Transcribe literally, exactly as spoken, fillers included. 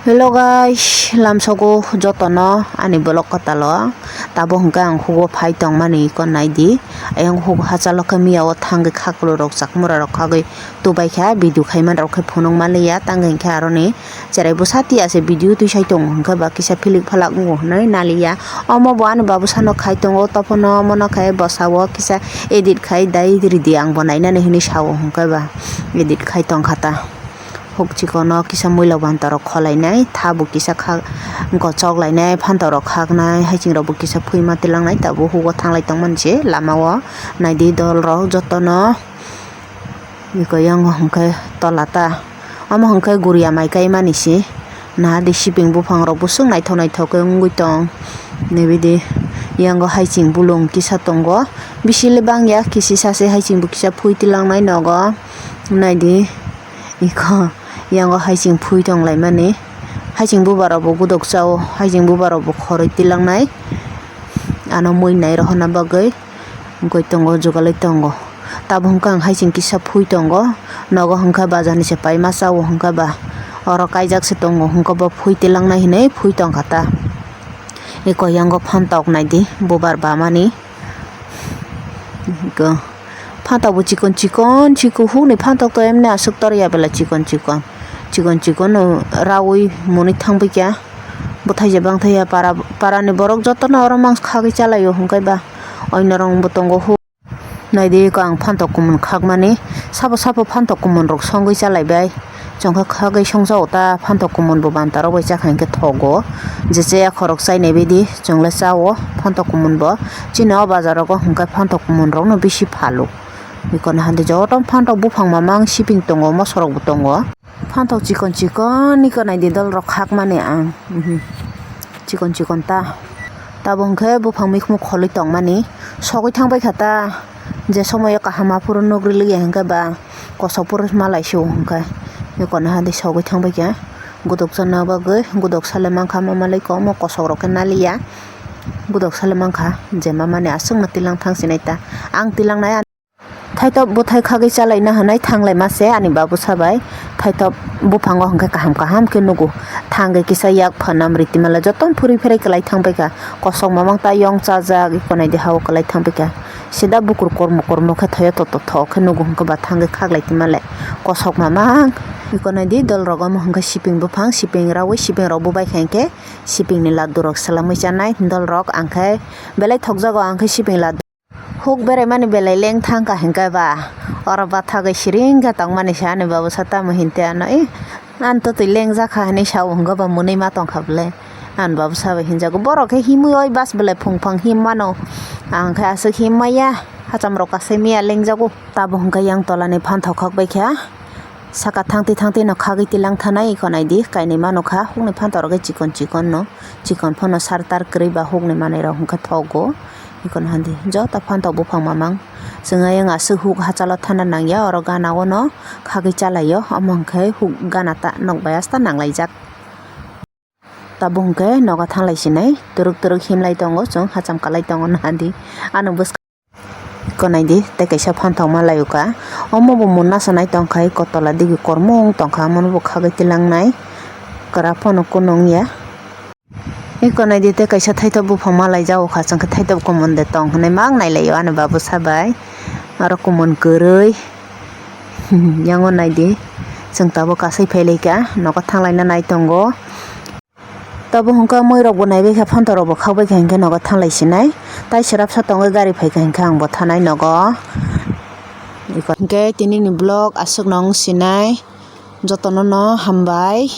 Hello guys, lamsogo jotono ani vlog kwtalo. Tabuk hwnkhe ang hugo phai tongmani iko naidi. Ayang hugo hachalo khe miya o thangwi khaklurok chakmura rok khagwi tubai kha, video khaimani rok khe phunuk manliya, tangwi hwnkhe aroni cherai bwsa tiya se video twi sai tongo hwnkhe ba kisa philik phalak wngo hwnwi naliya. Omo bo ani babusano khai tongo, topono omono khe bwsao kisa edit khai dai ridi, ang bo nainani hwnwi sao hwnkhe ba edit khai tongkha ta. Huk chikono kisa muila banta rok kholainai, tha bo kisa kha gochok lainai, phantok rok khaknai, haiching rok bo kisa phuima tilangnai, tabuk hugo thanglai tongmani se lama o. Naidi dol rok jotono iko yango hwnkhe tola ta, omo hwnkhe guriya mai kaimani se. Naha di siping buphang rok bwswk naithok naithok khe wngwi tong. Nibidi yango haiching bulung kisa tongo, bisi le bangya, kisisa se haiching bo kisa phui tilangnai nogo. Naidi. Iko yango haiching phui tong laimani. Haiching buba rok bo gudok chao, haiching buba rok bo khoroi tilangnai. Ano mui nai rohorna bagwi wngwi tongo, jugalwi tongo. Tabuk hwnkhe ang haiching kisa phui tongo. Nogo hwnkhe bajar ni se paima chao hwnkhe ba. Oro kaijak se tongo hwnkhe bo phui tilangnai hinwi phui tongkha ta. Iko yango phantok naidi bubar bamani. Iko phantok bo chikon chikon, chikon hukni phantok to emni aswk tor ya bela chikon chikon. Chikon chikon no raui muni thangbai kha. Bwthai je bangthai ya para, para ni borok joto no oro mangsa khagwi chalai o hwnkhe ba oino rong bo tongo hu. Naidi iko ang phantok kumun khakmani, sabo sabo phantok kumun rok songwi chalai bai. Chwng khe khagwi songjago ta phantok kumun bo banta rok bai chakha hinkhe thogo. Je cheya khorok chainai baidi chwng le chao phantok kumun bo. Chini o bazar rogo hwnkhe phantok kumun rok no bisi phalo. Iko ni handi joto phantok buphang mamang siping tongo, moso rok bo tongo. Phantok chikon chikon iko naidi dol rok khakmani ang. Mhm. Chikon chikon ta. Tabuk hwnkhe buphang mikhumu kholwi tongmani. Sogwi thangbai kha ta. Je somoyo kaham aphuru nugri liya hwnkhe ba kosok phuru malai sio hwnkhe. Iko ni hadi sogwi thangbai kha. Gudok chana bagwi gudok sale mankha, mama lai komo kosok rok khe naliya. Gudok sale mankha je mamani aswkno tilang thang sinai ta. Ang tilangnai. Thaitop bwthai khagwi chalaina hwnwi thanglai ma se ani babusa bai. Thaitop buphango hwnkhe kaham kaham khe nugo. Thangwi kisa yak phanam ritimala jotono phuri pherai kwlai thangbai kha. Kosok mamang ta yong chajak, iko naidi ha-o kwlai thangbai kha. Sida bukur kormo kormo khe thoyo toto tho khe nugo hwnkhe ba thangwi khaklai timale. Kosok mamang. Iko naidi dol rok omo hwnkhe siping buphang, siping raui, siping rok bubai kha hinkhe siping ni laddu rok swlamwi chanai dol rok, ang khe belai thokjago, ang khe siping laddu. Huk beraimani belai leng thang kha hinkhe ba, oro bathagwi siring khe tongmani se ani babusa tamo hinte ano, "Eh, ani to twi lengjak kha," hinwi sao hwnkhe ba mwnwi ma tong kha bwle. Ani babusa bai hinjago, "Borok khe himwi oi bas bwle phung phang him mano, ang khe aswk him maya, hacham rok kasai maya lengjago." Tabuk hwnkhe yang tolani phanthok khak bai kha. Saka thangtwi thangtwi no khagwi tilang thanai, iko naidi kainwi mano kha, hukni phantok rok khe chikon chikon no, chikon phano sar tar kwrwi ba hukni manwi rok hwnkhe thogo, iko no handi joto phantok buphang mamang. Chwng ayang aswk huk hachalo thana nangya, oro gana o no khagwi chalaio, omo hwnkhe huk gana ta nok bai asta nanglaijak. Tabuk hwnkhe nogo thanglai sinai, twrwk twrwk himlai tongo, chwng hacham kwlai tongo nahadi. Ano bwskang ko naidi, tei kaisa phanthok ma lai o kha. Omo bo muna sanai tongkha, eko tola digi kormo wng tongkha, omono bo khagwi tilangnai. Kwra phano kunu wngya. Eko naidi, tei kaisa thaithok buphang ma lai jago kha, chwng khe thaithok kumun de tong hinwi mak nai lai o ani babusa bai. Aro kumun kwrwi. Yango naidi, chwng tabuk kasai phai lai kha, nogo thang laina nai tongo. Tabuk hwnkhe moi rok bo naibai kha, phantok rok bo khakbai kha, hinkhe nogo thanglai sinai. Tai swrapsa tongwi gari phai kha, hinkhe ang bo thanai nogo. Hinkhe tini ni vlog aswk no wng sinai. Jotono no hambai.